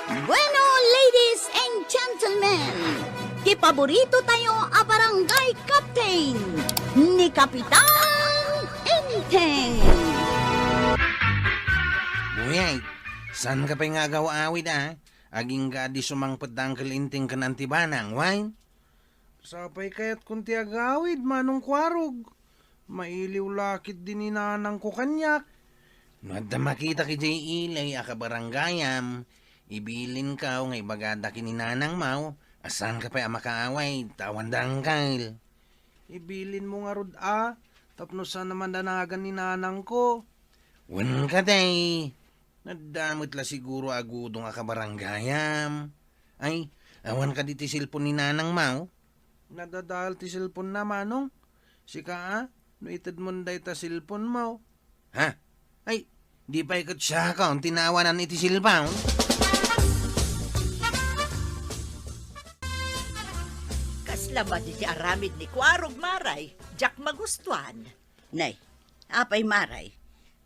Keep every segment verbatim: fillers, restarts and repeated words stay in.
Bueno, ladies and gentlemen, ti paborito tayo a barangay captain, ni Kapitan Enteng. Buyay, saan ka pay nga agaw-awid, a? Agingga di sumangpet da Uncle Enteng ken Auntie Banang, wen? Sapay kayatkon ti agawid, Manong Kuarog. Mailiw la ketdi ni nanangko kaniak. No adda makitak idiay ili a kabaranggayam, ibilinko nga ibagada ken ni nanangmo a saanka pay a makaawid, ta awan da angkel. Ibilinmo ngarud a, tapno saan a madanagan ni nanangko. Wen kadi, nadda met la siguro a gudong a kabaranggayam. Ay, awan kadi ti cellphone ni nanangmo? Nadadael ti cellphone na, Manong. Sika a, no itedmon dayta cellphone mo. Ha? Ay, di pay ket siakon ti naawanan iti cellphone? Kasla madi ti aramid ni Kuarog, Maray. Diak magustuan. Nay, apay, Maray?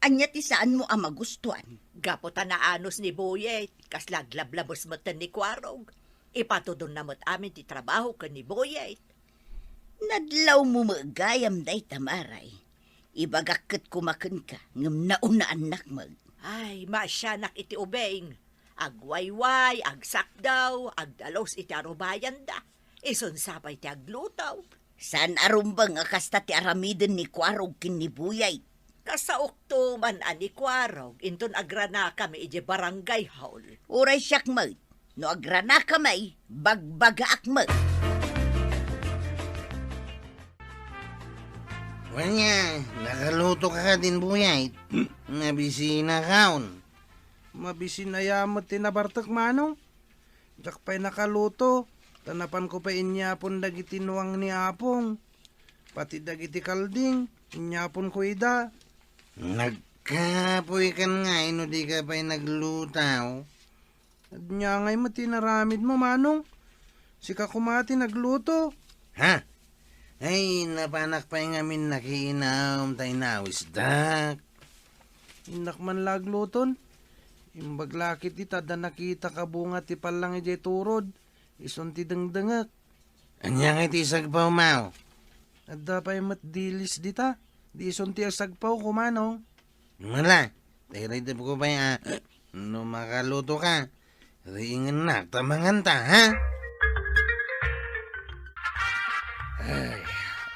Ania ti saanmo a magustuan? Gapu ta naanos ni Buyet, kasla aglablabes metten ni Kuarog. Ipatudonna met amin ti trabaho ken ni Buyet. Nadlawmo met gayam dayta, Maray. Ibagak ket koma kenka, ngem naunaannak met. Ay, maasianak iti ubing. Agwayway, agsakdaw, agdalus iti arubayanda. Isun sa pay ti agluto. Saan a rumbeng a kasta ti aramiden ni Kuarog ken ni Buyay. Kasaokto man a ni Kuarog inton agranakami idiay barangay hall. Uray siak met, no agranakami, bagbagaak met. Wen, nakaluto ka kadin, Buyay? Nabisinakon. Mabisin aya met ti nabartek, Manong? Diak pay nakaluto, ta napanko pay inyapon dagiti nuang ni Apong. Pati dagiti kalding, inyaponko ida. Nagkapoy kan ngay no di ka pay nagluto. Ania ngay met ti naramidmo, Manong? Sika koma ti nagluto. Ha? Ay, napanak pay ngamin nakiinam, ta inawisdak. Innak man la agluton. Imbag la ketdi ta adda nakitak a bunga ti pallang idiay turod. Isun ti dengdengek. Ania ngay ti isagpawmo? Adda pay met dilis dita. Di isun ti isagpawko, Manong. Mala, ta iridepko pay a, no makaluto ka, riingennak ta manganta, ha? Ay,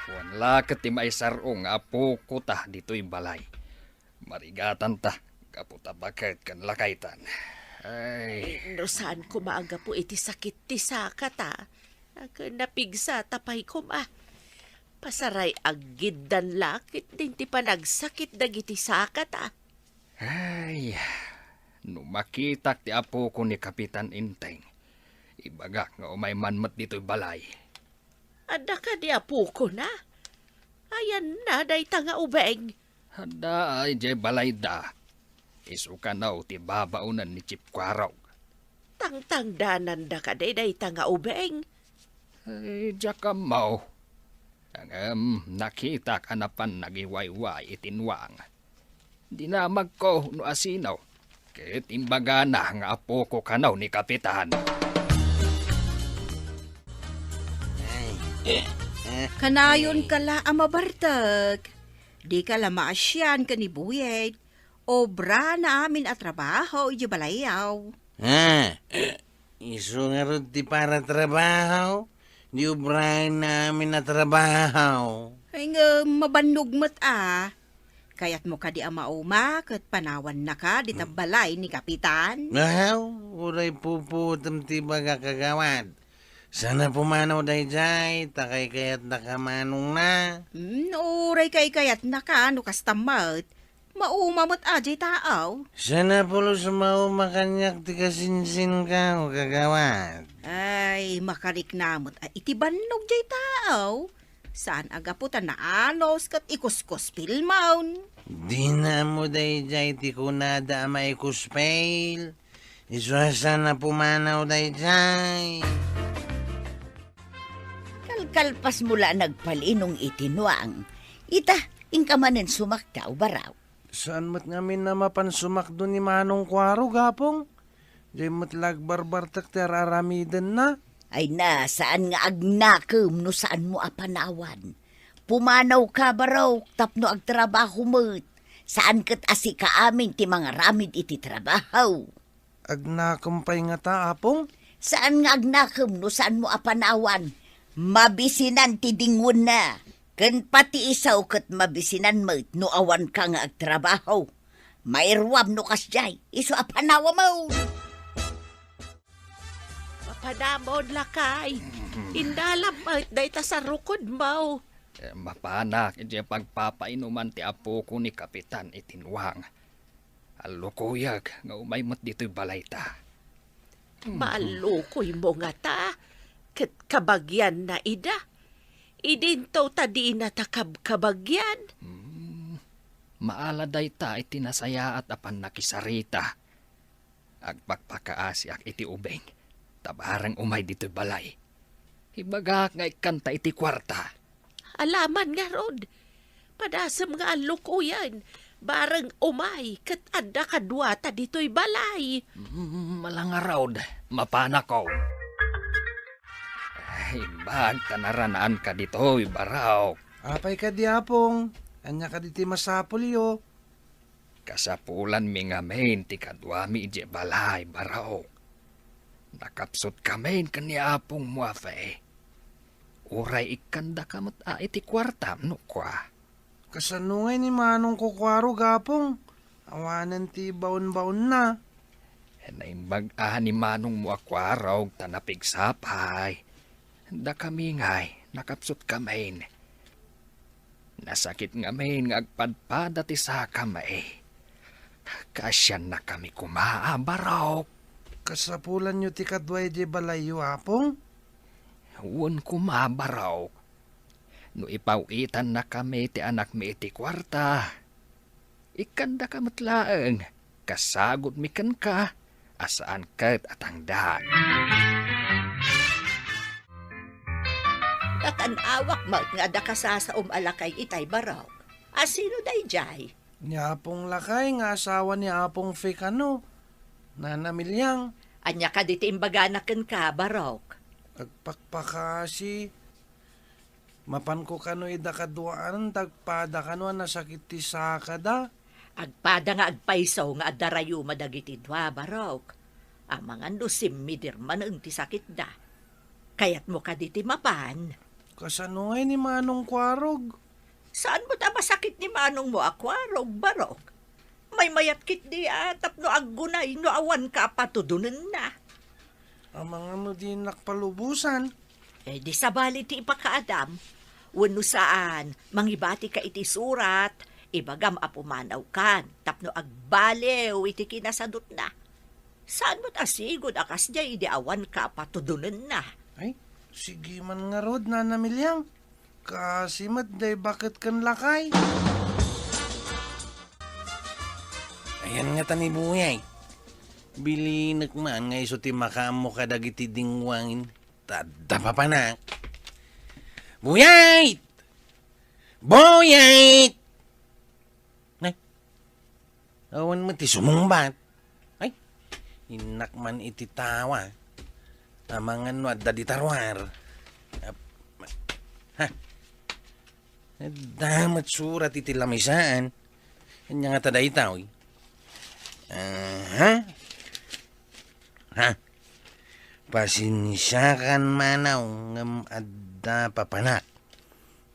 awan la ket ti maisar-o nga apokota ditoy balay. Marigatanta, gapu ta baket ken lakaytan. Ay. No saan koma a gapu iti sakit ti sakata, a ken napigsata pay koma. Pasaray-aggiddan la ketdin ti panagsakit dagiti sakata. Ay, no makitak ti apoko ni Kapitan Enteng, ibagak nga umay man met ditoy balay. Adda kadi apokona? Ayanna dayta nga ubing? Adda idiay balayda. Isu kano ti babaonen ni Chief Kuarog. Tangtangdananda kadi dayta nga ubing? Ay, diak ammo. Ngem nakitak a napan nagiwayway iti nuang. Dinamagko no asino, ket imbagana nga apoko kano ni Kapitan. Kanayon ka la a mabartek. Di ka la maasian ken ni Buyet. Obrana amin a trabaho iti balayaw. Ah, isu ngarud ti para trabaho? Di obraen amin a trabaho. Ay, nga mabannog met a. Kayatmo kadi a mauma ket panawannaka dita balay ni Kapitan? Aw, uray puputem ti baga, kagawad. Saan a pumanaw daydiay, ta kaykayatnaka manongna. Hmm, uray kaykayatnaka no kasta met. Mauma met a diay taaw. Saan a pulos mauma kaniak ti kasinsinkaw, kagawad. Ay, makarikna met a iti bannog diay taaw. Saan a gapu ta naanos ket ikuskuspilmon. Dina ammo daydiay ti kunada a maikuspil. Isu a saan a pumanaw daydiay. Kalkalpasmo la a nagpalinong iti nuang. Ita, inka manen sumakdaw, baraw. Saan met ngamin a mapan sumakdo ni Manong Kuaro, Gapong? Diay met la agbarbartek ti ar-aramidenna. Ay na, saan nga agnakem no saanmo a panawan. Pumanawka, Barok, tapno agtrabaho met. Saan ket a sika amin ti mangaramid iti trabaho. Agnakem pay ngata, Apong? Saan nga agnakem no saanmo a panawan. Mabisinan ti dingwenna. Ken pati isu ket mabisinan met no awanka nga agtrabaho. Mairuam no kasdiay, isu a panawam. Mapanamon, lakay. Indalam met dayta sarukodmo. Eh, mapanak iti pagpapainuman ti apoko ni Kapitan iti nuang. Allukoyak nga umay met ditoy balayta. Maallukoymo ngata, ket kabagianna ida. Idinto ta dinata kabkabagian. Hmm, maala dayta iti nasayaat a pannakisarita. Agpakpakaasiak iti ubing, ta bareng umay ditoy balay. Ibagak nga ikkanta iti kuarta. Alaman ngarud, padasem nga allukoyen, bareng umay ket adda kaduata ditoy balay. Mm, malangarod, mapanako. Imbag ta naranaanka ditoy, Barok. Apay kadi, Apong? Ania kadi ti masapulyo? Kasapulanmi ngamin ti kaduami idiay balay, Barok. Nakapsutkamin ken ni apongmo a Fe. Uray ikkandaka met a iti kuartam no kua. Kasano ngay ni manongko kuarog, Apong? Awanen ti baon-baonna. Naimbag a ni manongmo a kuarog ta napigsa pay. Dakami ngay, nakapsutkamin. Nasakit ngamin nga agpadpada ti sakami. Kaasiannakami koma a Barok. Kasapulanyo ti kadua idiay balayyo, Apong? Wen koma, Barok. No ipaw-itannakami ti anakmi iti kuarta, ikkandaka met laeng, kasagutmi kenka, a saan ket a tangdag. Nakan-awak met nga adda kasasaom a lakay itay, Barok. A sino daydiay? Ni Apong Lakay nga asawa ni Apong Fe kano, Nana Milyang. Ania kadi ti imbagana kenka, Barok? Agpakpakaasi. Mapanko kano ida kaduaan, ta agpada kano a nasakit ti sakada. Agpada nga agpayso nga adda rayuma dagiti dua, Barok. Amangan no simmidir manen ti sakitda. Kayatmo kadi ti mapan? Kasano ngay ni Manong Kuarog? Saan met a masakit ni Manongmo a Kuarog, Barok? Maymayat ketdi a tapno aggunay no awanka a patudonenna. Amangan no dinak palubosan. Eh, di sabali ti ipakaadam. Wenno saan, mangibatika iti surat, ibagam a pumanawkan tapno agbaliw iti kinasadutna. Saan met a sigud a kasdiay idi awanka a patudonenna? Ay, sige man ngarud, Nana Milyang. Kaasi met dayta baket ken lakay. Ayan ngata ni Buyay. Bilinek man nga isu ti makaammo kadagiti dingwangin. Ta adda papanak. Buyay! Buyay! Ay, awan met ti sumungbat. Ay, innak man iti tawa. Amangan no adda dita ruar. Ap-, ha? Adda met surat iti lamisaan. Ania ngata dayta, oy? Aha. Ha? Pasensiakan, manaw, ngem adda papanak.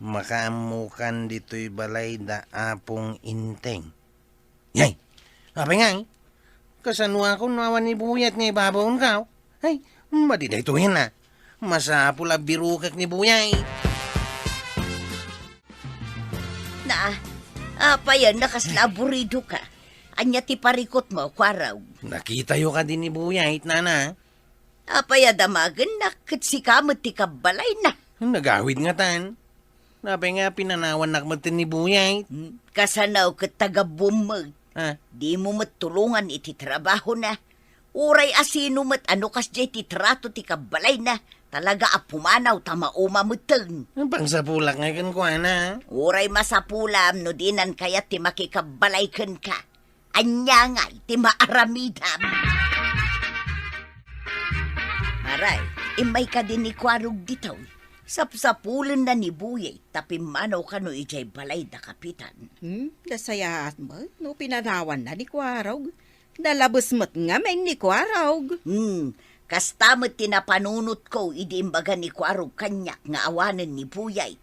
Makaammokan ditoy balay da Apong Inteng. Yay! Apay ngay? Kasanoakon no awan ni Buyay nga ibabaonka? Ay, madi daytoyen a. Masapul a birukek ni Buyay. Na, apay a nakasla aburidoka? Ania ti parikutmo, Kuarog? Nakitayo kadi ni Buyay, nana? Apay a damagennak ket sika met ti kabbalayna? Nagawid ngatan. Apay nga pinanawannak met ni Buyay? Hmm, kasano ket tagabbuem met? Ah. Dimo met tulongan iti trabahona. Uray a sino met a no kasdiay ti trato ti kabbalayna, talaga a pumanaw ta mauma metten. Pangsapulak ngay kenkuana. Uray masapulam no dinan kayat ti makikabbalay kenka. Ania ngay ti maaramidam? Ray, immay kadi ni Kuarog ditoy. Sapsapulenna ni Buyay ta pimmanaw kano idiay balay da Kapitan. Hmm, nasayaat met no pinanawanna ni Kuarog. Nalabes met ngamin ni Kuarog. Hmm, kasta met ti napanunotko idi imbaga ni Kuarog kaniak nga awanen ni Buyay.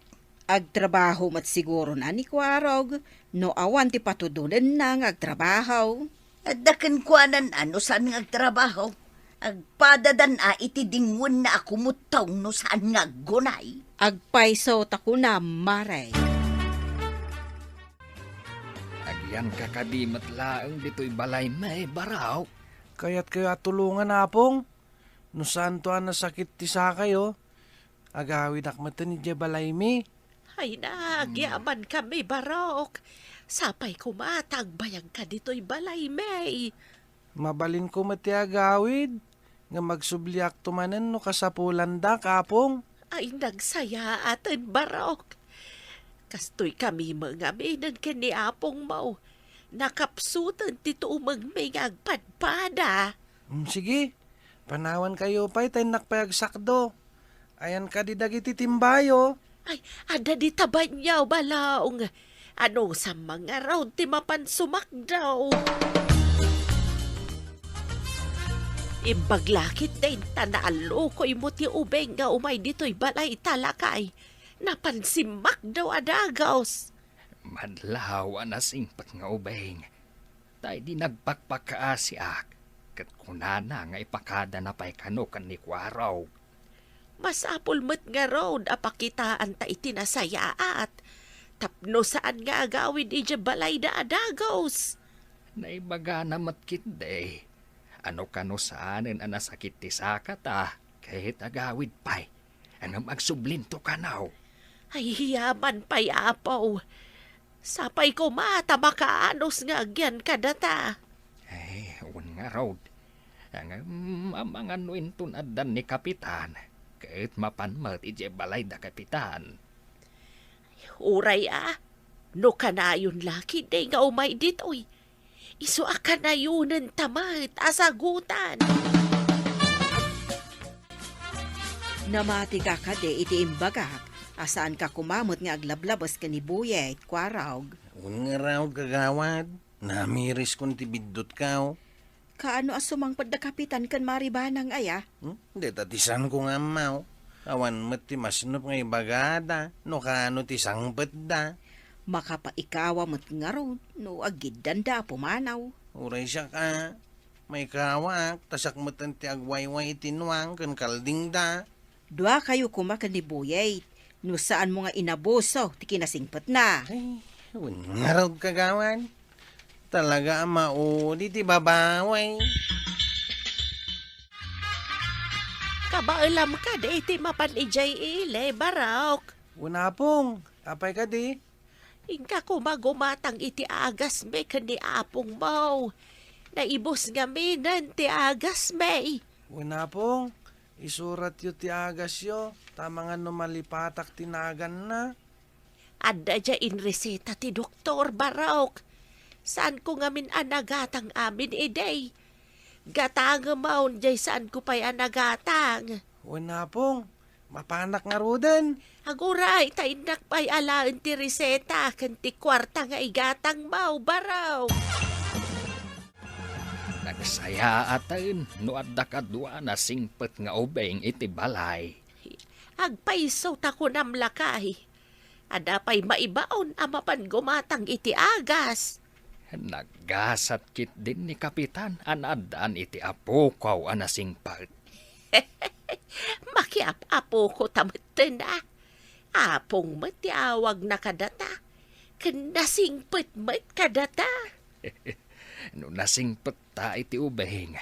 Agtrabaho met sigurona ni Kuarog no awan ti patudonenna nga agtrabaho. Adda kenkuana a no saan nga agtrabaho. Agpadadan a iti dingwenna a kumuttong no saan nga aggunay. Agpayso ta kunam, Mare. Agyanka kadi met laeng ditoy balaymi, Barok? Kayatkayo a tulongan, Apong? No saanto a nasakit ti sakayo, agawidak metten idiay balaymi. Ay, nagyamankami, Barok. Sapay koma ta agbayagka ditoy balaymi. Mabalinko met ti agawid, ngem agsubliakto manen no kasapulandak, Apong. Ay, nagsayaaten, Barok. Kastoy kami mangaminen ken ni Apongmo. Nakapsuten ti tumengmi nga agpadpada. Mm, sige, panawankayo pay ta innak pay agsakdo. Ayan kadi dagiti timbayo. Ay, adda dita banyaw, Balong. Anusam ngarud ti mapan sumakdo? Imbag la ketdin ta naallukoymo ti ubing nga umay ditoy balay ta lakay. Napan simmakdo a dagus. Madlaw a nasingpet nga ubing. Ta idi nagpakpakaasiak, ket kunana nga ipakadana pay kano ken ni Kuarog. Masapul met ngarud a pakitaanta iti nasayaat, tapno saan nga agawid idiay balayda a dagus. Naibagana met ketdi a no kano saanen a nasakit ti sakata, ket agawid pay. Ngem agsublinto kano. Ay, yaman pay, Apo. Sapay koma ta makaanus nga agyan kadata. Ay, wen ngarud. Ngem amangan no inton addan ni Kapitan, ket mapan met idiay balay da Kapitan. Uray a, no kanayon la ketdi nga umay ditoy, isu a kanayonenta met a sagutan. Namatika kadi iti imbagak a saanka koma met nga aglablabes ken ni Buyet, Kuarog? Wen ngarud, Kagawad, namiriskon ti biddutko. Kaano a sumangpet da Kapitan ken Mari Banang aya? Hmm? Dita ti saanko nga ammo. Awan met ti masnop nga ibagada no kaano ti sangpetda. Makapaikawa met ngarud no agiddanda a pumanaw. Uray siak a, maikawaak, ta siak metten ti agwayway iti nuang ken kaldingda. Duakayo koma ken ni Buyet, no saanmo nga inabuso ti kinasingpetna. Ay, wen ngarud, Kagawad. Talaga a maudi ti babawi. Kabaelam kadi iti mapan idiay ili, Barok. Wen, Apong, apay kadi? Inka koma gumatang iti agasmi ken ni Apongmo. Naibus ngaminen ti agasmi. Wen, Apong, isuratyo ti agasyo, ta amangan no malipatak ti naganna. Adda diay inreseta ti doktor, Barok. Saanko ngamin a nagatang amin idi. Gatangem diay saanko pay a nagatang. Wen, Apong, mapanak ngaruden. Aguray, ta innak pay alaen ti reseta ken ti kuarta nga igatangmo, Barok. Nagsayaaten no adda kadua a nasingpet nga ubing iti balay. Agpayso ta kunam lakay. Adda pay maibaon a mapan gumatang iti agas. Naggasat ketdin ni Kapitan a naaddaan iti apoko a nasingpet. Makiap-apoko ta metten a. Apong met ti awagna kadata. Ken nasingpet met kadata. No nasingpetta iti ubing,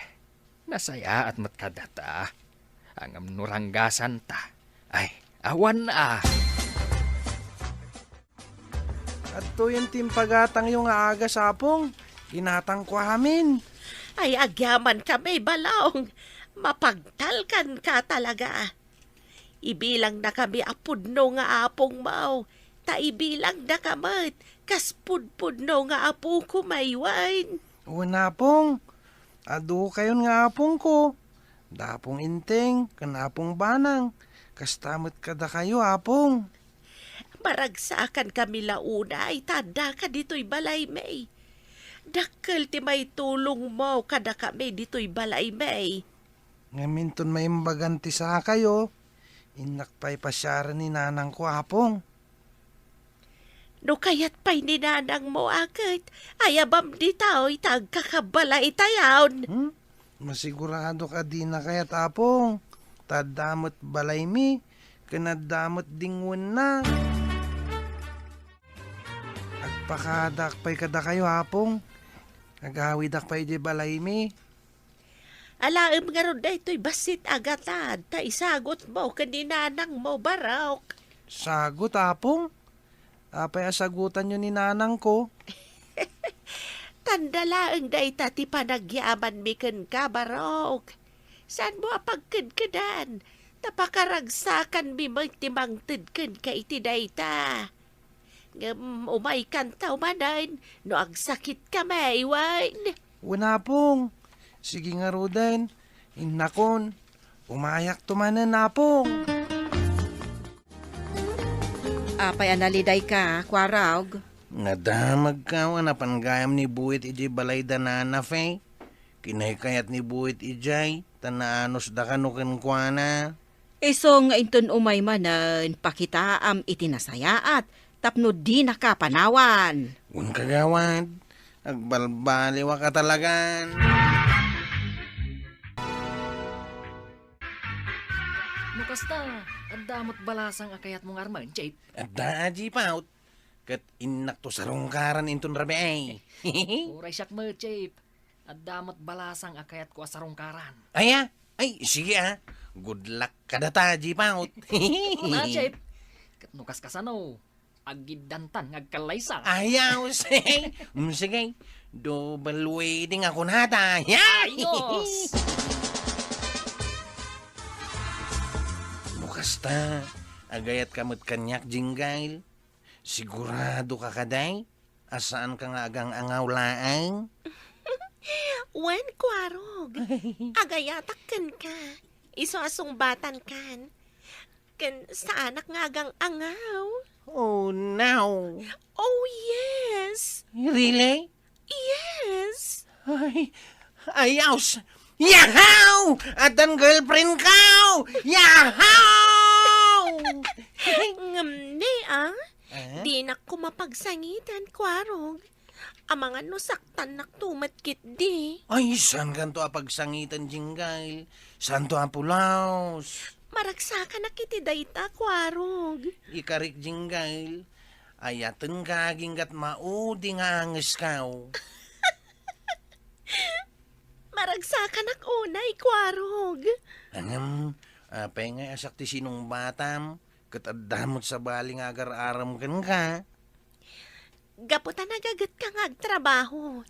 nasayaat met kadata. Ngem no ranggasanta, ay, awan a. Adtoyen ti impagatangyo nga agas, Apong. Inatangko amin. Ay, agyamankami, Balong. Mapagtalkanka talaga. Ibilangna kami a pudno nga apongmo, ta ibilangna ka met kas pudpudno nga apoko, maywan. Wen, Apong, adu kayon nga apongko. da Apong Enteng, ken Apong Banang, kasta met kadakayo, Apong. Maragsakankami la unay ta addaka ditoy balaymi. Dakkel ti maitulongmo kadakami ditoy balaymi. Ngem inton maimbagan ti sakayo, innak pay pasiaren ni nanangko, Apong. No kayat pay ni nanangmo a ket, ayabam ditoy ta agkakabalaytayon. Hmm? Masigurado ka dina kayat, Apong. Ta adda met balaymi, ken adda met dingwenna. Agpakadaak pay kadakayo, Apong. Agawidak pay idiay balaymi. Alaem ngarud daytoy bassit a gatad, ta isagutmo ken ni nanangmo, Barok. Sagut, Apong? Apay a sagutanyo ni nanangko? Tanda laeng dayta ti panagyamanmi kenka, Barok. Saanmo a pagkedkedan, ta pakaragsakanmi met ti mangted kenka iti dayta. Ngem umaykanta manen no agsakitkami, wen? Wen, Apong. Sige ngaruden, innakon. Umayakto manen, Apong. Apay a nalidayka, Kuarog? Nadamagka a napan gayam ni Buwit idiay balay da Nana Fe. Kinaykayat ni Buwit idiay, ta naanusda kano kenkuana. Isu nga inton umay manen, pakitaam iti nasayaat tapno dinaka panawan. Wen, kagawad, agbalbaliwak a talagan. No kasta, adda met balasang a kayatmo nga armen, Chief? Adda, Aji Paut. Ket innakto sarungkaran inton rabii. Uray siak met, Chief. Adda met balasang a kayatko a sarungkaran. Aya? Ay, sige, ah. Good luck kadata, Jipaut. Una, Chief. Ket no kaskasano, agiddantan nga agkallaysa. Ayaw, sige. Mm, sige. Double wedding a kunata. Yan! Ayos! No kasta, agayatka met kaniak, Jinggay. Siguradoka kadi a saanka nga agang-angaw laeng? Wen, Kuarog. Agayatak kenka. Isu a sungbatankan. Ken saanak nga agang-angaw. Oh, no. Oh, yes. Really? Yes. Ay, ay, aus. Yahaw! Addan girlfriend ko! Yahaw! Ngem ne, ah? Eh? Dinak ko mapagsangitan, Kuarog. Amangan no saktannak to met ketdi. Ay, saankanto a pagsangiten, Jinggay? Saanto a pulos? Maragsakanak iti dayta, Kuarog. Ikarik, Jinggay. Ayatenka aginggat maudi nga angesko. Maragsakanak unay, Kuarog. Ngem, apay nga asak ti sinungbatam, ket adda met sabali nga agar-arem kenka. Gapu ta nagagetka nga agtrabaho.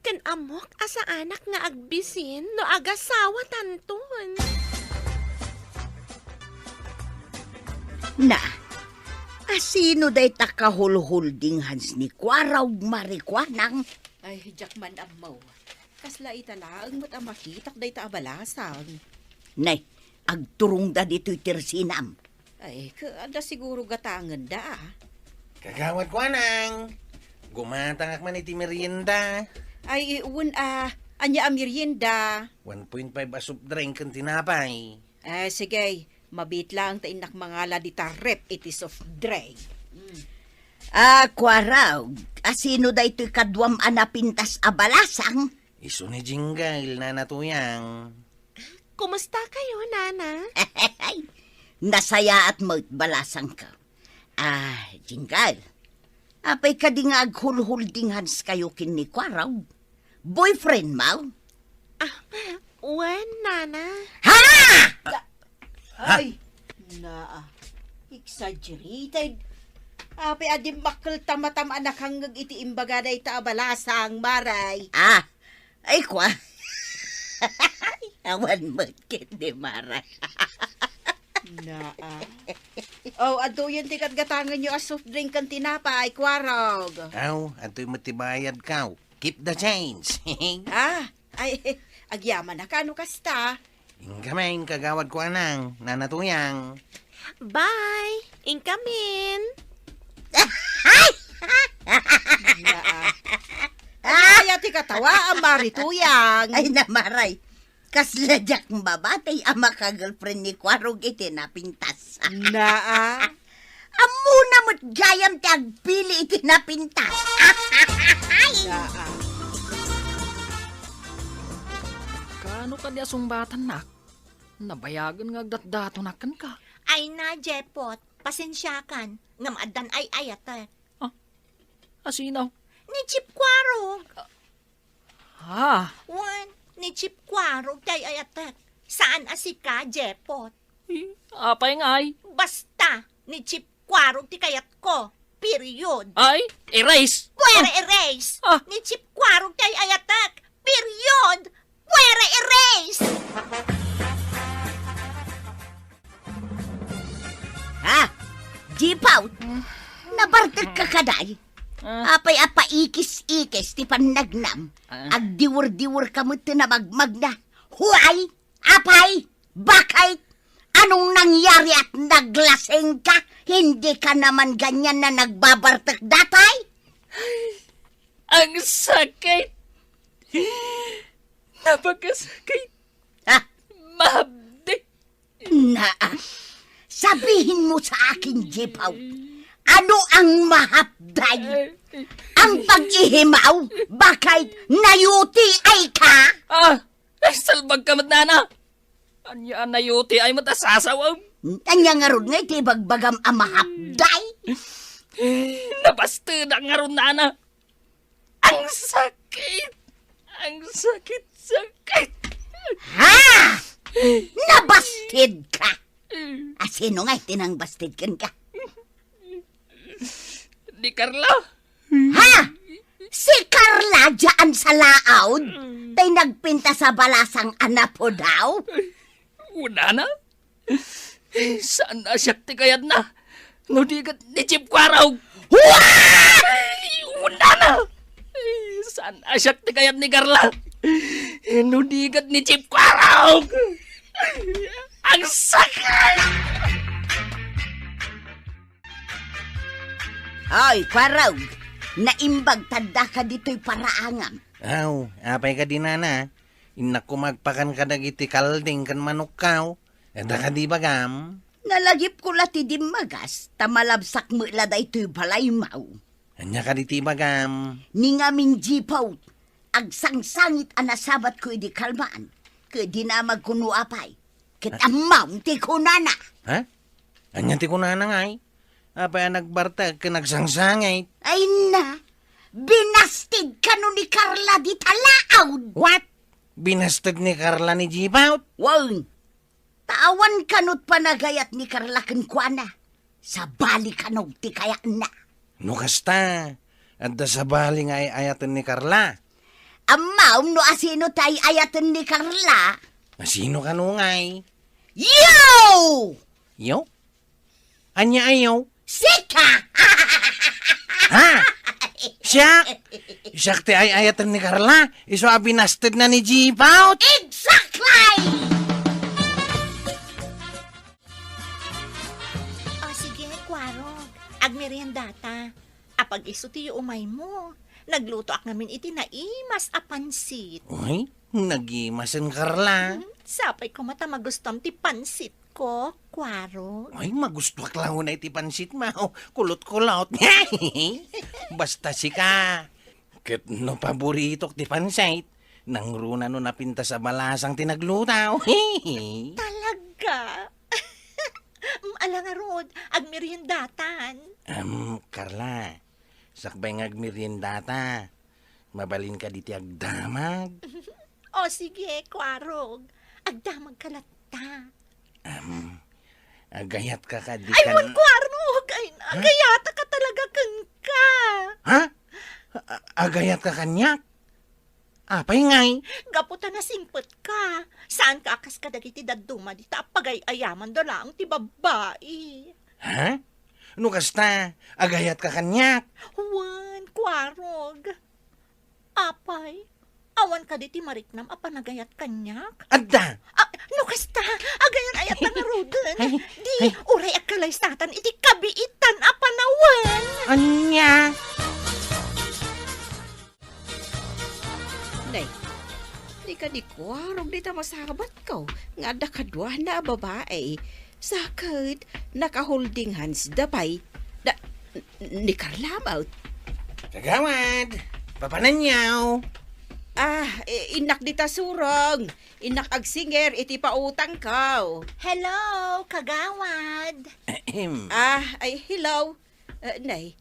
Ken ammok a saanak nga agbisin no agasawatanton. Na, asino dayta kahulhulding hands ni Kuarog Marikuanang? Ay, diak man ammo. Kasla ita laeng met a makitak dayta a balasang. Nay, agturongda ditoy tersinam. Ay, ka-, adda siguro gatangenda, ah. Kagawad Kuanang, gumatangak man iti merienda. Ay, wen, ah, ania a merienda? One point five a soft drink ken tinapay. Ah, sige, mabiit laeng ta innak mangala dita ref iti soft drink. Mm. Ah, Kuarog, asino daytoy kaduam a napintas a balasang? Isu ni Jinggay, Nana Tuyang. Kumusta kayo, Nana? Nasayaat met balasangko. Ah, Jinggay, apay kadi nga aghulhulding hands kayo ken ni Kuarog? Boyfriend mo? Ah, wen, Nana. Ha? Ay, naa. Exaggerated. Apay a dimmakkel ta matam a nakangngeg iti imbaga dayta a balasang, Maray. Ah, ay, kwa. Awan met ket ni Maray. Naa. Oh, adtoyen ti gatgatangenyo a soft drink ken tinapay, Kuarog. Aw, adtoy met ti bayadko. Keep the change. Ah, ay, agyamanak no kasta. Inka manen, kagawad ko, anang, Nana Tuyang. Bye! Inkamin! Ania ti katawaam, Mari Tuyang? Ay, namaray. Kasla diak mabati a maka-girlfriend ni Kwarog iti napintas. Naa. Ammona met gayam ti agpili iti napintas. Naa. Kaano kadi a sungbatannak? Nabayagen nga agdatdatonak kenka. Ay na, Jepot. Pasensiakan. Ngem addan ay-ayatek. Asino? Ni Chief Kwarog. Ha? Wen, ni Chief Kwarog ti ay-ayatek. Saan a sika, Jepot. Apay ngay? Basta, ni Chief Kwarog ti kayatko. Period. Ay, erase! Pwera erase! Ah. Ni Chief Kwarog ti ay-ayatek. Period! Pwera erase! Ha? Jipaw? Nabartek ka kaday? Ah. Apay a paikis-ikis ti pannagnam? Ah. Agdiwer-diwer ka met ti namagmagna. Huay! Apay! Bakit? Anong nangyari at naglasing ka? Hindi ka naman ganyan na nagbabartek datay? Ang sakit! Napakasakit! Ha? Mahapdi! Naa, sabihin mo sa akin, Jipaw, ano ang mahapday? Ang pag-ihimaw? Bakit nayuti ay ka? Ah! Ay, salbag ka met, nana! Anya a nayuti ay met a sasawam? Anya ngarud nga iti ibagbagam a mahapday? Nabastedak ngarud, nana! Ang sakit! Ang sakit, sakit! Ha? Nabasted ka? Asino nga iti nangbasted kenka? Ni Carla! Ha? Si Carla dyan sa laod? Tay nagpintas a balasang a napudaw? Unana? Saan a siak ti kayatna? No di ket ni Chief Kwarog! Ay, unana! Saan a siak ti kayat ni Carla? No di ket ni Chief Kwarog! Ang sakit! Ay, Kwarog, naimbag tadda ka ditoy paraangam. Aw, apay kadi, nana? Innak kumagpakan kadagiti kalding ken manokkaw. Adda kadi bagam? Nalagipko la ti dimmagas, ta malabsak met la daytoy balaymaw. Ania kadi ti bagam? Ni ngamin Jipaw, agsangsangit a nasabatko idi kalman, ket dinamagko no apay. Ket ammom ti kunana. Ha? Ania ti kunana ngay? Apay a nagbartek ken agsangsangit? Ay na, binasted kano ni Carla dita laod. What? Binasted ni Carla ni Jipaw? Wen, ta awan kanot panagayat ni Carla kenkuana. Sabali kano ti kayatna. No kasta, adda sabali nga ay-ayaten ni Carla. Ammom no asino ti ay-ayaten ni Carla? Asino kano ngay? You! Yo? Ania a yo? Sika! Ha? Siak? Siak ti ay-ayaten ni Carla? Isu a binasted na ni Jipaw? Exactly! O sige, Kwarog. Agmeriendata. Apag-isu ti umaymo. Naglutoak ngamin iti naimas a pansit. Uy, nagimasen Carla. Hmm, sapay koma ta magustom ti pansit ko, Kwarog. Ay, magustuak la unay ti pansit mo. Kulot-kulot. Basta sika. Ket no paboritok ti pansit, nangruna no napintas a balasang ti nagluto. Talaga? Mm, ala ngarud, agmeriendatan. Em, Carla, sakbay nga agmeriendata, mabalin kadi ti agdamag? O sige, Kwarog. Agdamag ka latta. Em, agayat ka kadi Ay, kan- wen, Kwarog! Ay, agayata ka talaga kenka! Ha? A- agayat ka kaniak? Apay ngay? Gapu ta nasingpet ka. Saan ka a kas kadagiti dadduma dita a pagay-ayaman da laeng ti babbai. Ha? No kasta, agayat ka kaniak? Wen, Kwarog. Apay, Awan kadi ti mariknam a panagayat kaniak? Adda! Ah, no kasta, agayan-ayat ta ngaruden. Ay, di, ay. Uray agkalaysatan iti kabiitan a panawen. Ania? Nay, di kadi Kuarog dita masabatko nga adda kaduana a babai. Sa ket naka-holding hands da pay da, ni Carla met. Kagawad, papananyaw? Ah, i-, innak dita surong. Innak agsinger iti pautangko. Hello, kagawad. Ahem. Ah, ay, hello. Eh, nay,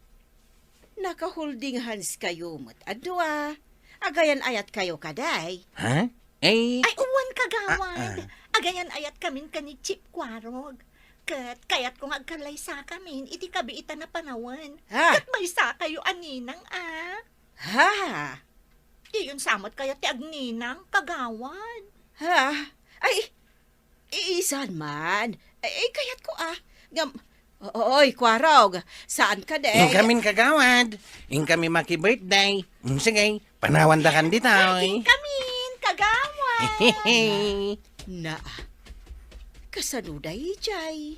naka-holding hands kayo met a dua. Agayan-ayat kayo kadi? Ha? Eh, Ay, wen, kagawad. Ah, ah. Agayan-ayatkamin ken ni Chief Kuarog. Ket kayatko nga agkalaysakamin iti kabiitan a panawen. Ha? Ket maysa kayo a ninang, a. Ha? Diyon sa met kayat ti agninang, kagawad. Ha? Ay, iisan man. Ay, kayatko, a. Ngem, oy, Kuarog, saan kadi? Inkamin, kagawad. Inkami maki-birthday. Mm, sige, panawandakan ditoy. Inkamin, kagawad. Na, kasano daydiay?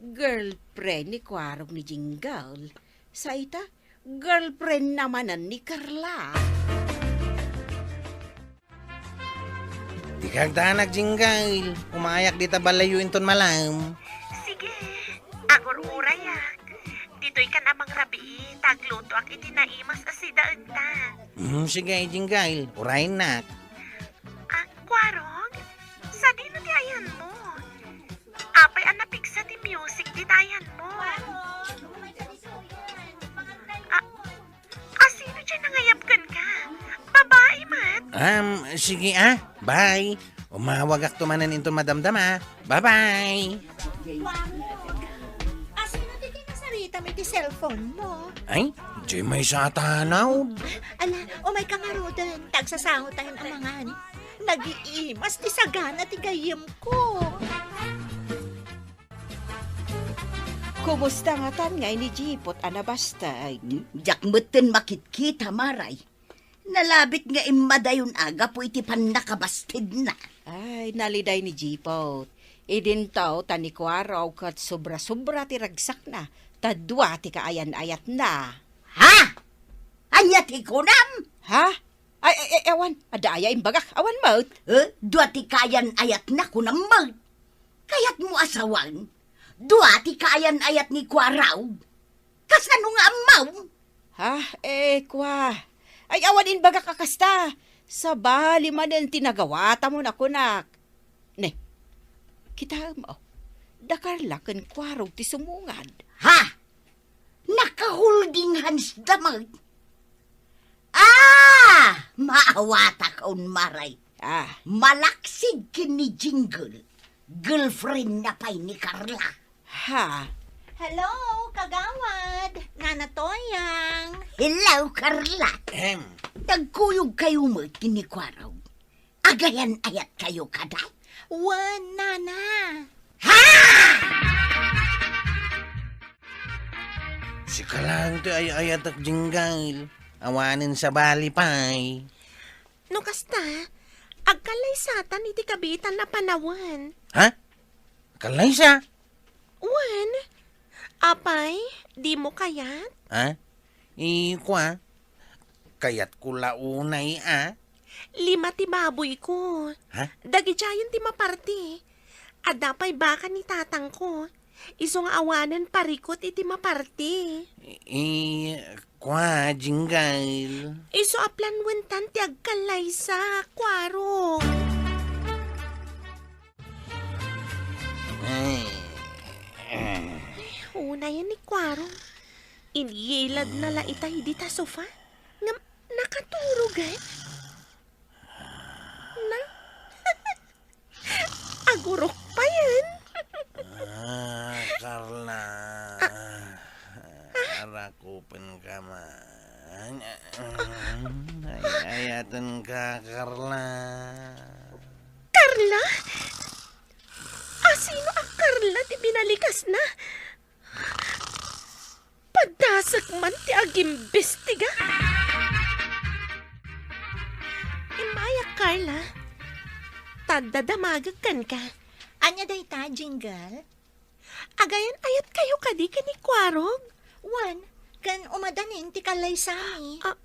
Girlfriend ni Kuarog ni Jingle. Sa ita, girlfriend na manen ni Carla. Dika agdanag, Jingle. Umayak dita balayyo inton malam. Sige, agur-urayak. Ditoy kan a mangrabii, ta aglutoak iti naimas a sidaenta. Mm, sige, Jingle. Urayennak. Ah, Kuarog? Sadino ti ayanmo? Apay a napigsa ti music dita ayanmo? Ah, asino ti nangayab kenka? Babai met? Um, sige, a. Bye. Umawagakto manen inton madamdama. Bye-bye. Asino ti kinasaritam iti cellphone mo? Ay, diay maysa a tanaw. Ala, umayka ngaruden, ta agsasangotayon a mangan. Nagiimas ti sagana ti gayyemko. Kumusta ngatan ngay ni Jipot a nabasteg? Diak metten makitkita, Maray. Nalabit nga immadayon a gapu iti pannakabastidna. Ay, naliday ni Jipot. Idinto ta ni Kuarog ket sobra-sobra ti ragsakna, ta dua ti kaayan-ayatna. Ha? Ania ti kunam? Ha? Ay, ay, ay, awan. Adda aya imbagak. Awan met. Eh, dua ti kaayan-ayatna, kunam met. Kayatmo a sawen? Dua ti kaayan-ayat ni Kuarog. Kasano nga ammom? Ha? Eh, kua. Ay, awan imbagak a kasta. Sabali manen ti nagawatam a kunak. Ne, kitaem, o. Da Carla ken Kuarog ti sumungad. Ha? Naka-holding hands da met? Ah! Maawatakon, Maray. Ah. Malaksid ken ni Jingle. Girlfriend na pay ni Carla. Ha? Hello, kagawad. Nana Toyang. Hello, Carla. Ahem. Nagkuyog kayo met ken ni Kuarog? Agayan-ayat kayo kada? Wen, nana. Ha? Sika laeng ti ay-ayatek, Jingle. Awanen sabali pay. No kasta, agkalaysatan iti kabiitan a panawen. Ha? Kalaysa? Wen, apay, dimo kayat? Ha? Ikua, kayatko la unay a. Lima ti baboyko. Ha? Dagidiayen ti maparti. Adda pay baka ni tatangko. Isu nga awanen parikut iti maparti. I, kua, Jingle. Isu a planwentan ti agkallaysa, Kuaro. Ay. Unayen ni Kuaro. Inyilad na la itay dita sofa. Ngem nakaturog, eh. Na? Agurok payen. Ah, Carla. Ah. Arakupenka man. Ay, ayatenka, Carla. Carla? Asino a Carla ti binalikasna? Padasek man ti agimbestiga. Carla, ta adda damagek kenka. Ania dayta, Jingle? Agayan-ayatkayo kadi ken ni Kuarog? Wen, ken umadanin ti kallaysami. Ah,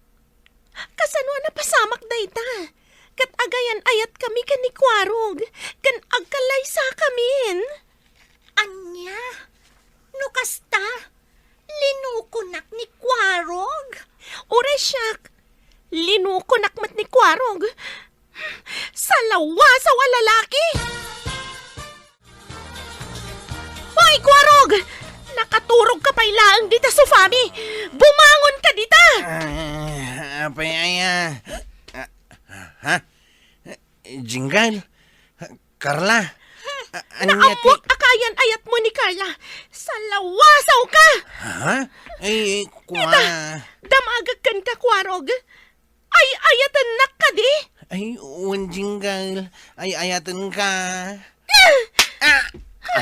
kasano a napasamak dayta? Ket agayan-ayatkami ken ni Kuarog, ken agkallaysakamin. Ania? No kasta, linukonak ni Kuarog? Uray siak, linukonak met ni Kuarog. Salawasaw a lalaki! Hoy, Kuarog! Nakaturogka pay laeng dita sofami! Bumangonka dita! Ah, apay aya? Ah, ha? Jingle? Carla? A-, ania ti Naammoak a kayan-ayatmo ni Carla. Salawasawka! Ha? Ay, kua. Ita, damagek kenka, Kuarog. Ay-ayatennak kadi? Ay, wen, Jingle. Ay-ayatenka. Ah! Ah!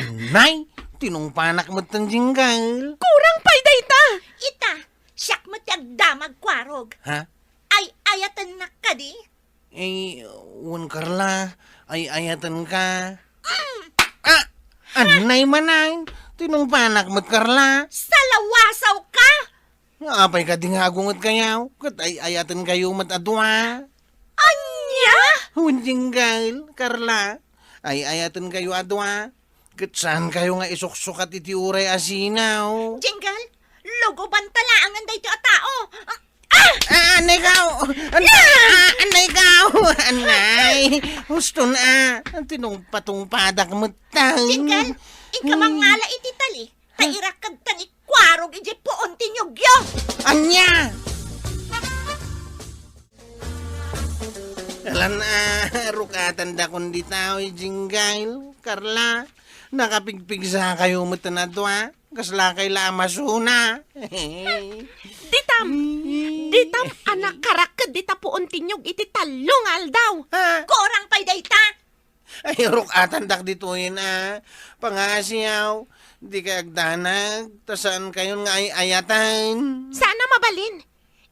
Anay! Tinungpanak metten, Jingle. Kurang pay dayta! Ita, siak met ti agdamag, Kuarog. Ha? Ay-ayatennak kadi? Ay, wen, Carla. Ay-ayatenka. Mm! Ah! Anay manen! Tinungpanak met, Carla. Salawasawka! Nga apay kadi nga agungetkayo, ket ay-ayatenkayo met a dua? Ania? Wen, Jingle, Carla, ay-ayatenkayo a dua, ket saankayo nga isuksukat iti uray a sinaw. Jingle, lugobanta laengen daytoy a tao. Ah! Ah, anay kaw! Anay, ah, anay kaw! Anay! Huston, ah! Tinungpatungpadak met tayo. Jingle, inka mangngala iti tali. Ta irakedta ni Kuarog idiay puon ti niyogyo. Ania? Alan, ah, rukatandakon dita, oy, Jingle, Carla. Nakapigpigsakayo met a dua. Kaslakay la a masuna. Ditam! Ditam a nakarakked dita puon ti niyog iti tallo nga aldaw. Ha? Kurang pay dayta! Ay, rukatandak ditoyen a. Pangaasiyaw, dikay agdanag, ta saankayon nga ay-ayaten. Saan a mabalin?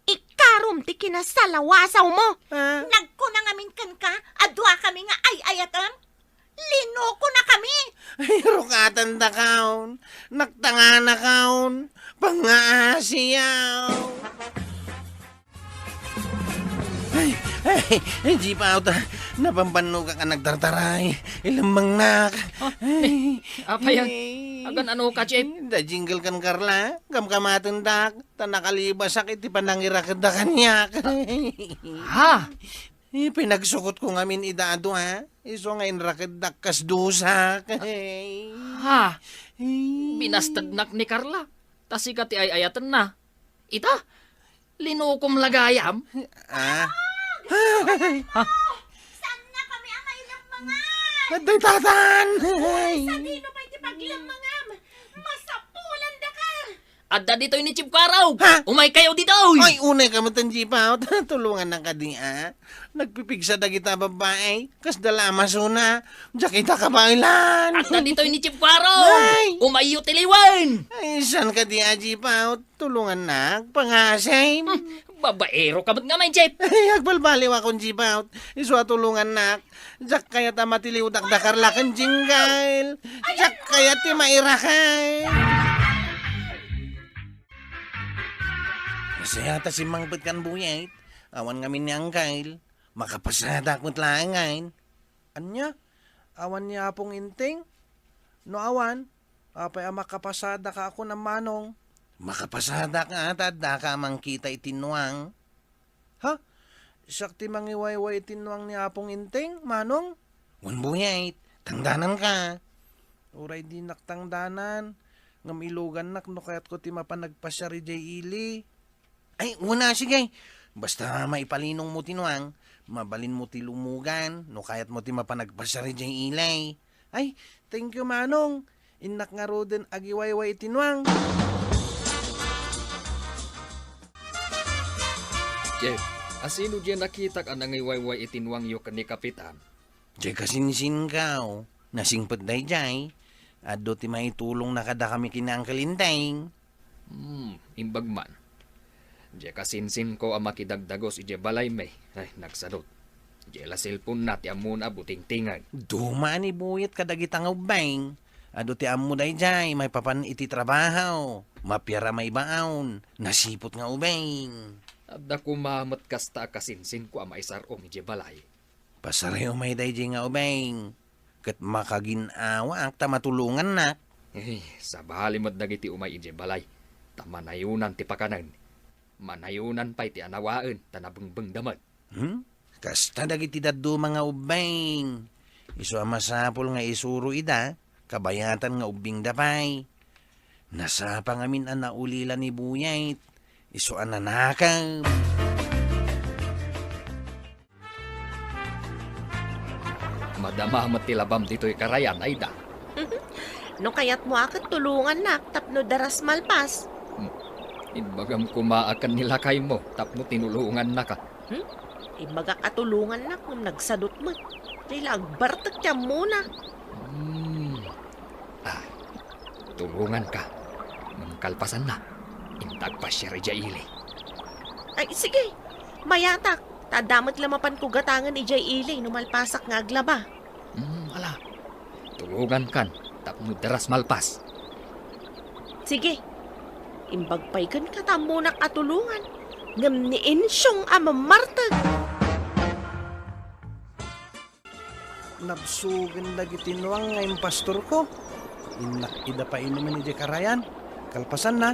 Ikarom ti kinasalawasawmo. Ha? Nagkuna ngamin kenka a duakami nga ay-ayatem? Linukonakami. Ay, rukatandakaon. Naktanganakaon. Pangaasiyaw. Ay, ay, ay, Jeep Out, ah. Napambannogak a nagtartaray. Ilemmengnak. Ah, ay, apay, ah, ay. Agan-anoka, Jeep? Da Jingle ken Carla, kamkamatendak, ta nakalibasak iti panangirakedda kaniak. Ha? Eh, pinagsukotko ngamin ida a dua, isu nga inrakeddak kas dusak. Ay. Ha? Ay. Binastednak ni Carla, ta sika ti ay-ayatenna. Ita, linukom la gayam? Ah? Ha? Saannakami a mailemmengan! Adda itatan! Ay! Sadino pay ti paglemmengam? Masapulandaka! Adda ditoy ni Chief Kuarog! Ha? Umaykayo ditoy! Ay, unayka met, Chief Out. Tulongannak kadi, a. Nagpipigsa dagita a babbai. Kasda la a masuna. Diak ita kabaelan. Adda ditoy ni Chief Kuarog! Ay! Umayyo ti liwen! Ay, saan kadi a, Chief Out? Tulongannak, pangasim. Hmm, babaeroka met ngamin, Chief. Ay, agbalbaliwakon, Chief Out. Isu a tulongannak. Diak kayat a matiliwdak da Carla ken Jingle. Diak kayat ti mairaken. Masaya ta simmangpet kan Buyet. Awan ngamin ni Angkel. Makapasadak met laengen. Ania? Awan ni Apong Inting? No awan, apay a makapasadaka a kunam, Manong? Makapasadak nga ta addaka a mangkita iti nuang. Ha? Siak ti mangiwayway iti nuang ni Apong Inting, Manong? Wen, Buyet, tangdananka. Uray dinak tangdanan, ngem ilugannak no kayatko ti mapan agpasiar idiay ili. Ay, wen a, sige. Basta maipalinongmo ti nuang, mabalinmo ti lumugan no kayatmo ti mapan agpasiar idiay ili. Ay, thank you, Manong. Innak ngaruden agiwayway iti nuang. Jeff, asino diay nakitak a nangiwayway iti nuangyo ken ni Kapitan? Diay kasinsinko, nasingpet daydiay. Adu ti maitulongna kadakami ken ni Uncle Enteng. Hmm, imbag man. Diay kasinsinko a makidagdagus idiay balaymi. Ay, nagsadut. Diay la cellphone-na ti ammona a butingtingen. Duma a ni Buyet kadagita nga ubbing. Adu ti ammo daydiay, maipapan iti trabaho. Mapiara maibaon. Nasiput nga ubing. Adda koma met kasta a kasinsinko a maisar-om idiay balay. Pasarayo may daydiay nga ubing. Ket makagin-awaak ta matulongannak. Eh, sabali met dagiti umay idiay balay. Ta manayonan ti pakanen. Manayonan pay ti anawaen ta nabingbingda met. Hmm? Kasta dagiti dadduma nga ubbing. Isu a masapul nga isuro ida, kabayatan nga ubbingda pay. Nasapa ngamin a naulila ni Buyet, isu a nanakem. Madama met ti labam ditoy karayan, Aida. No kayatmo a ket tulongannak tapno daras malpas. Hmm. Imbagam koma a ken ni lakaymo tapno tinulongannaka. Hmm? Imbagak a tulongannak ngem nagsadut met. Diay la agbartek ti ammona. Hmm. Ah, tulonganka. Ngem kalpasanna, inta agpasiar idiay ili. Ay, sige. Mayatak. Ta adda met la mapanko gatangen idiay ili no malpasak nga aglaba. Hmm, ala. Tulongankan tapno daras malpas. Sige. Imbag pay kenka ta ammonak a tulongan, ngem ni Insyong a mammarteg. Nabsugen dagiti nuang nga impastorko. Innak ida painumen idiay karayan. Kalpasanna,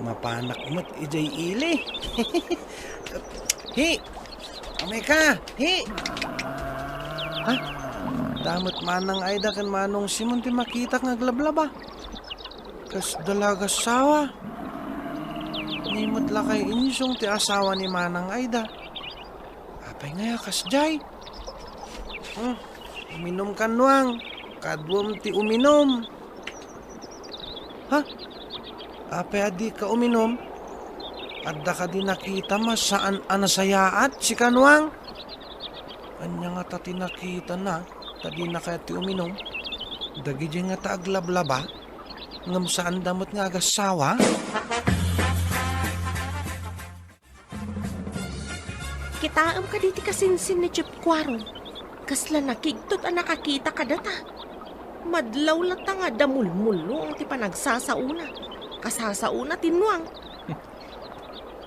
mapanak met idiay ili. Hi! Amay ka! Hi! Ha? Adda met Manang Aida ken Manong Simon ti makitak nga aglablaba. Kasda la agassawa. Ni met lakay Insyong ti asawa ni Manang Aida. Apay ngay a kasdiay? Hmm, uminumkan nuang. Kaduam ti uminum. Ha? Apay a dika uminum? Adda kadi nakitam a saan a nasayaat, sika nuang? Ania ngata ti nakitana ta dina kayat ti uminum? Dagidiay ngata aglablaba, ngem saanda met nga agassawa? Kitaem kadi ti kasinsin ni Chief Kuarog? Kasla nakigtot a nakakita kadata. Madlaw latta nga adda mulmulluong ti panagsasaona. Kasasaona ti nuang.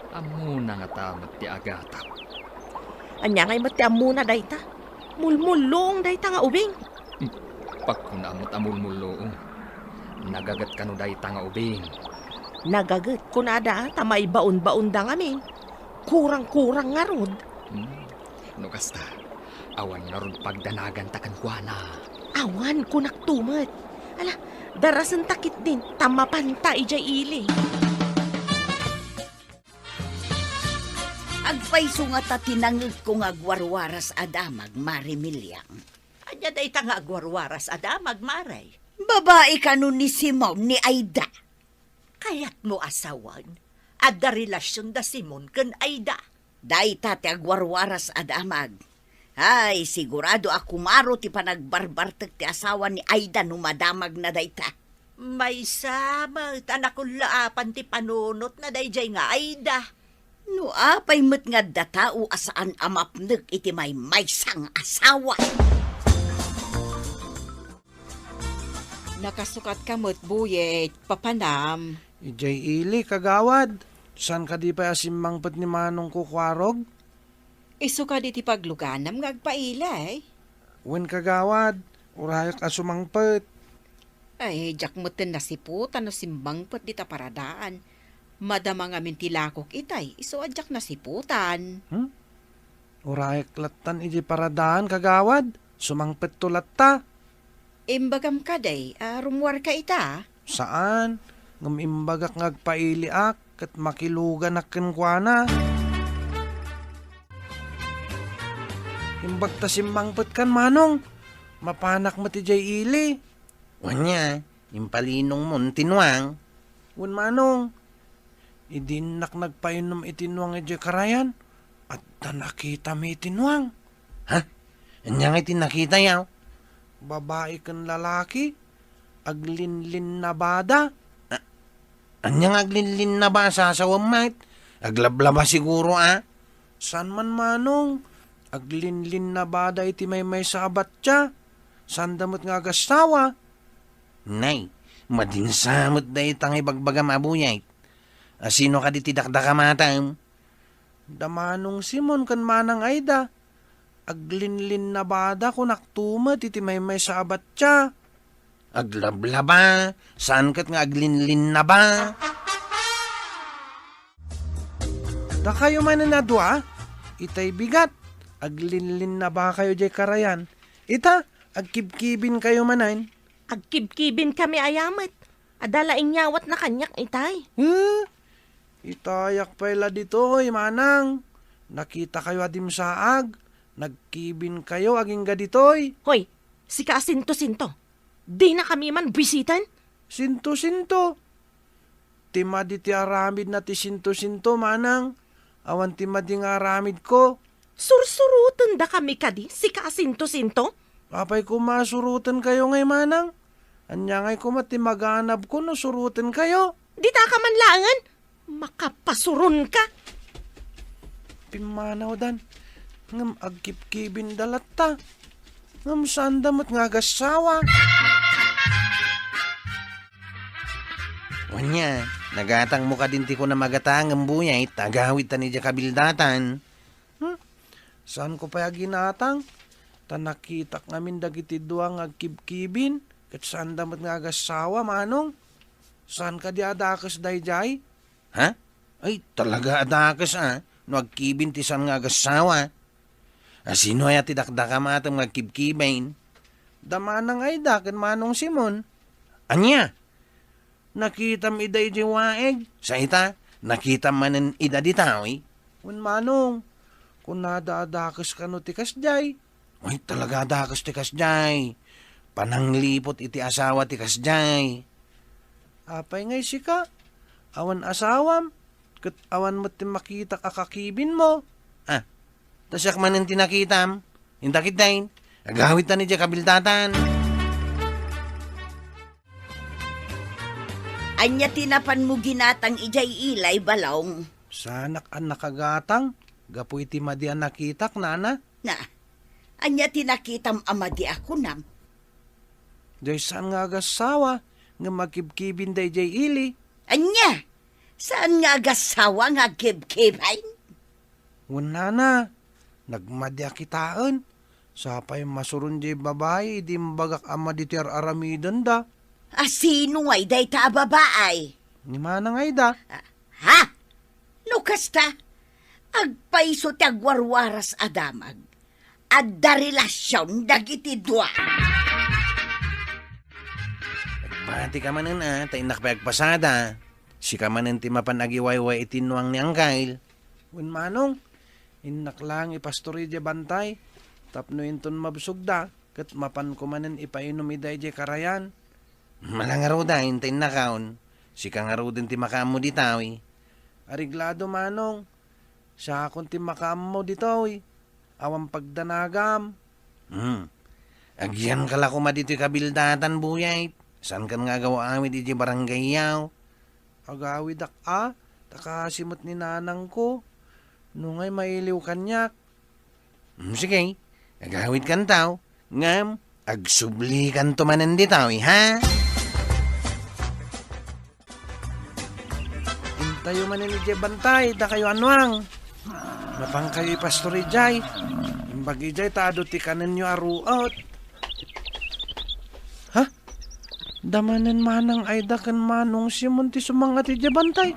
Ammona ngata met ti agatap. Ania ngay met ti ammona dayta? Mulmulluong dayta nga ubing. Pagkuna met a mulmulluong. Nagaget kano dayta nga ubing? Nagaget kunada ta maibaonbaonda ngamin. Kurang-kurang ngarud. Hmm. No kasta, awan ngarud pagdanaganta kenkuana. Awan, kunakto met. Ala, darasenta ketdin ta mapanta idiay ili. Agpayso ngata ti nangegko nga agwarwaras a damag, Mare Miliang? Ania dayta nga agwarwaras a damag, Mare? Babai kano ni Simon ni Aida. Kayatmo a sawen, adda relasion da Simon ken Aida? Dayta ti agwarwaras a damag. Ay, sigurado a kumaro ti panagbarbartek ti asawa ni Aida no madamagna dayta. Maysa met a nakullaapan ti panunotna daydiay nga Aida. No apay met nga adda tao a saan a mapnek iti maymaysa nga asawa? Nakasukatka met, Buyet, papanam. Idiay ili, kagawad. Saan kadi pay a simmangpet ni Manong Kukuarog? Isu kadi ti pagluganam nga agpaili. Wen, kagawad, urayek a sumangpet. Ay, diak metten nasiputan no simmangpet dita paradaan. Madama ngamin ti lakok itay, isu a diak nasiputan. Hmm? Urayek lattan idiay paradaan, kagawad. Sumangpetto latta. Imbagam kadi a rummuarka ita? Saan, ngem imbagak nga agpailiak ket makiluganak kenkuana. Imbag ta simmangpetkan, Manong, mapanak met idiay ili. Wen, impalinongmon ti nuang. Wen, Manong, idi innak nagpainum iti nuang idiay karayan, adda nakitami iti nuang. Ha? Ania ngay ti nakitayo? Babai ken lalaki, aglinlinnabada. A-, ania nga aglinlinnaba a sasawem met? Aglablaba siguro a. Saan man, Manong, Aglinlinnabada iti maymaysa a batya. Saanda met nga agassawa. Nay, madinsa met dayta nga ibagbagam a buyay. Asino kadi ti dakdakamatam? Da Manong Simon ken Manang Aida. Aglinlinnabada, kunakto met iti maymaysa a batya. Aglablaba, saan ket nga aglinlinnaba. Dakayo manen a dua, itay bigat, aglinlinnabakayo jay karayan. Ita, agkibkibinkayo manen. Agkibkibinkami aya met. Adda la inyawatna kaniak itay. Eh, itayak pay la ditoy, manang. Nakitakayo a dimsaag. Nagkibinkayo agingga ditoy. Hoy, sika a sinto-sinto. Dinakami man bisiten? Sinto-sinto? Ti madi ti aramidna ti sinto-sinto, manang. Awan ti madi nga aramidko. Sursurotendakami kadi, sika a sinto-sinto? Apay koma a surotenkayo ngay, manang? Ania ngay koma ti maganabko no surotenkayo? Ditaka man laengen. Makapasuronka. Pimmanawdan, ngem agkibkibinda latta. Ngem saanda met nga agassawa. Wen aya, nagatangmo kadin ti kunam a gatangem, buyay, ta agawidtan idiay kabildatan. Hmm? Saanko pay a ginatang? Ta nakitak ngamin dagiti dua nga agkibkibin, ket saanda met nga agassawa, manong. Saan kadi a dakes daydiay? Ha? Ay, talaga a dakes a, no agkibin ti saan nga agassawa. Asino aya ti dakdakamatem nga agkibkibin? Da Manang Aida ken Manong Simon. Ania? Nakitam ida idiay waig? Sa ita, nakitam manen ida ditoy? Wen manong, kunada a dakes kano ti kasdiay. Ay, talaga a dakes ti kasdiay. Panangliput iti asawa ti kasdiay. Apay ngay sika? Awan asawam? Ket awan met ti makitak a kakibinmo? Ah, ta siak manen ti nakitam. Inta ketdin, agawidtan idiay kabildatan. Ania ti napanmo ginatang idiay ili, Balong? Saanak a nakagatang gapu iti madi a nakitak, nana. Na, ania ti nakitam a madi a kunam? Diay saan nga agassawa ngem agkibkibin daydiay ili. Ania? Saan nga agassawa nga agkibkibin? Wen, nana, nagmadi a kitaen. Sapay masuron diay babai idi imbagak a madi ti ar-aramidenda. A sino ngay dayta a babai? Ni Manang Aida. Ah, ha? No kasta, agpayso ti agwarwaras a damag. Adda relasion dagiti dua. Agbatika manen a, ta innak pay agpasada. Sika manen ti mapan agiwayway iti nuang ni Angkel. Wen manong, innak laeng ipastori diay bantay, tapno inton mabsogda, ket mapanko manen ipainum ida idiay karayan. Malangaruden, ta innakon. Sika ngaruden ti makaammo ditoy. Areglado, manong. Siakon ti makaammo ditoy. Awan pagdanagam. Hmm. Agyanka la koma ditoy kabildatan, buyay. Saankan nga agaw-awid idiay barangayyo? Agawidak a, ta kaasi met ni nanangko. Nungay mailiw kaniak. Hmm, sige, agawidkanto. Ngem, agsublikanto manen ditoy, ha? Intayo manen idiay bantay, dakayo a nuang. Mapankayo ipastori idiay. Imbag idiay ta adu ti kanenyo a ruot. Ha? Da manen Manang Aida ken Manong Simon ti sumangat idiay bantay.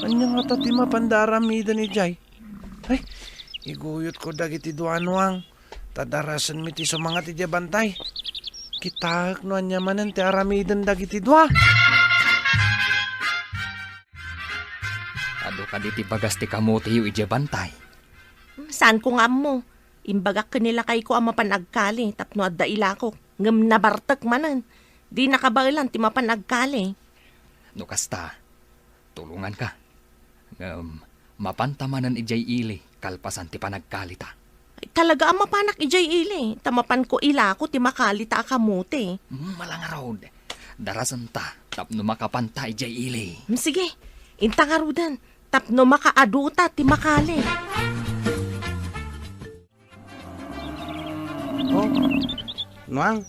Ania ngata ti mapanda aramiden idiay? Ay, iguyotko dagiti dua a nuang. Ta darasenmi ti sumangat idiay bantay. Kitaek no ania manen ti aramiden dagiti dua. Adu kadi ti bagas ti kamoteyo idiay bantay? Hmm, saanko nga ammo. Imbagak ken ni lakayko a mapan agkali tapno adda ilakok, ngem nabartek manen. Di nakabaelan ti mapan agkali. No kasta, tulonganka. Ngem, mapanta manen idiay ili, kalpasan ti panagkalita. Ay, talaga a mapanak idiay ili, ta mapanko ilako ti makalita a kamote. Mm, malangarud. Darasenta tapno makapanta idiay ili. Mm, sige, inta ngaruden, tapno makaaduta ti makali. Oh, Nuang,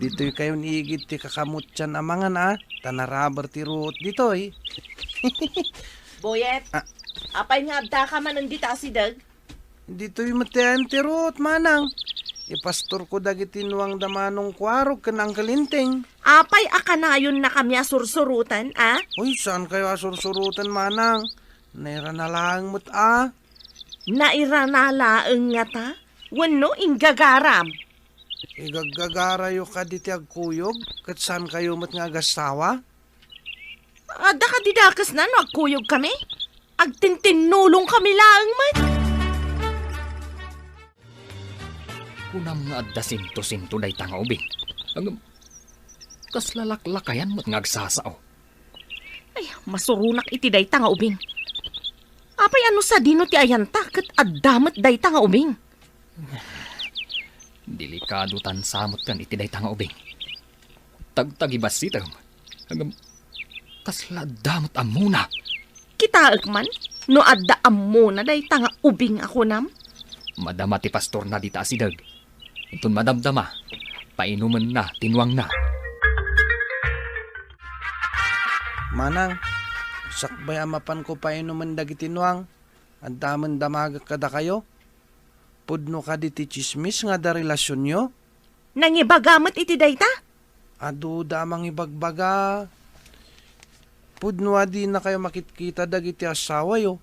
ditoy kayon igid ti kakamutian a mangan a, ta naraber ti Ruth ditoy. Boyet, Ah. apay nga addaka manen dita asideg? Ditoy met ti Ruth, manang. Ipastorko dagiti Nuang da Manong Kuarog ken Uncle Enteng. Apay a kanayonnakami a sursuroten, a? Uy, saan kayo a sursuroten, manang? Nairana laeng met a. Nairana laeng ngata? Wenno inggagaram? Igaggagarayo kadi ti agkuyog, ket saan kayo met nga agassawa? Adda kadi dakesna no agkuyogkami? Agtintinnulongkami laeng met. Kunam nga adda sinto-sinto dayta nga ubing. Ngem, kasla laklakayan met nga agsasao. Ay, masuronak iti dayta nga ubing. Apay a no sadino ti ayanta ket adda met dayta nga ubing? Delikado tan samutken iti dayta nga ubing. Tagtagibassitem. Ngem, kasla adda met ammona. Kitaek man no adda ammona dayta nga ubing a kunam. Madama ti pastorna dita asideg. Inton madamdama, painumenna ti nuangna. Manang, sakbay a mapanko painumen dagiti nuang, adda met damagek kadakayo? Pudno kadi ti tsismis nga adda relasionyo? Nangibaga met iti dayta? Aduda a mangibagbaga. Pudno a dinakayo makitkita dagiti assawayo,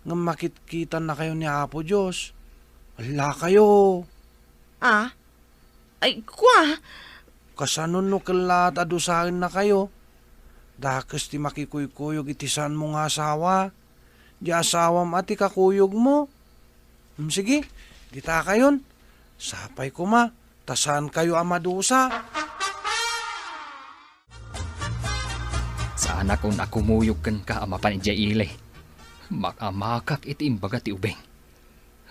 ngem makitkitannakayo ni Apo Dios. Allakayo. Ah? Ay, kua? Kasano no kellaat a dusaennakayo? Dakes ti makikuykuyog iti saanmo nga asawa. Di asawam a ti kakuyogmo. Hmm, sige, dita kayon. Sapay koma, ta saan kayo a madusa. Saanakon a kumuyog kenka a mapan idiay ili. Makamakak iti imbaga ti ubing.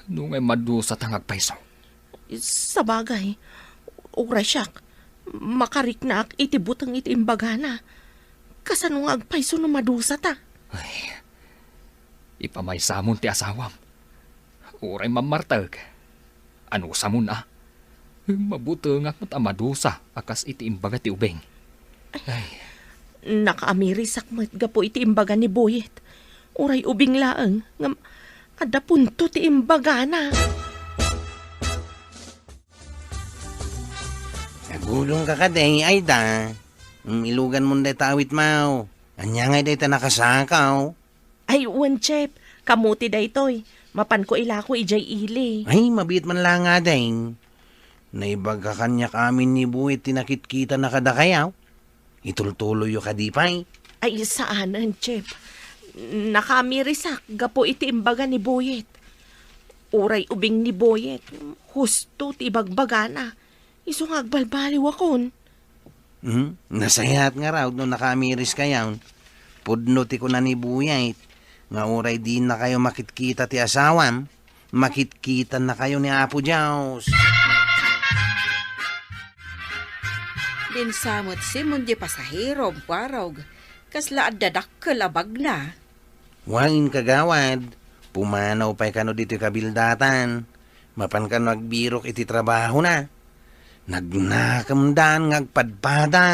Nungay madusata nga agpayso. Sabagay, uray siak, makariknaak iti buteng iti imbagana. Kasano nga agpayso no madusata? Ay, ipamaysamon ti asawam. Uray mammartek. Anusamon a. Mabutengak met a madusa a kas iti imbaga ti ubing. Ay. Nakaamirisak met gapu iti imbaga ni Boyet. Uray ubing laeng, ngem adda punto ti imbagana. Nagulong ka kadi, Aida. Mm, ilugan mon dayta awitmaw. Ania ngay dayta nakasakaw? Ay, wen, Chef. Kamuti daytoy. Mapanko ilako idiay ili. Ay, mabiit man la nga, deng. Naibaga kaniak amin ni Buet ti nakitkitana kadakayo. Itultuloyyo kadi pay? Ay, saanen, Chef. Nakaamirisak gapu iti imbaga ni Boyet. Uray ubing ni Boyet, husto ti ibagbagana. Isu nga agbalbaliwakon. Hmm? Nasayaat ngarud no nakaamiriskayon. Pudno ti kuna ni Buyet nga uray dinakayo makitkita ti asawam, makitkitannakayo ni Apo Dios. Dinsa met Simon di pasaherom, Kuarog, kasla adda dakkel a bagna. Wen, kagawad, pumanaw pay kano ditoy kabildatan. Mapan kano agbirok iti trabahona. Nagnakemdan nga agpadpada.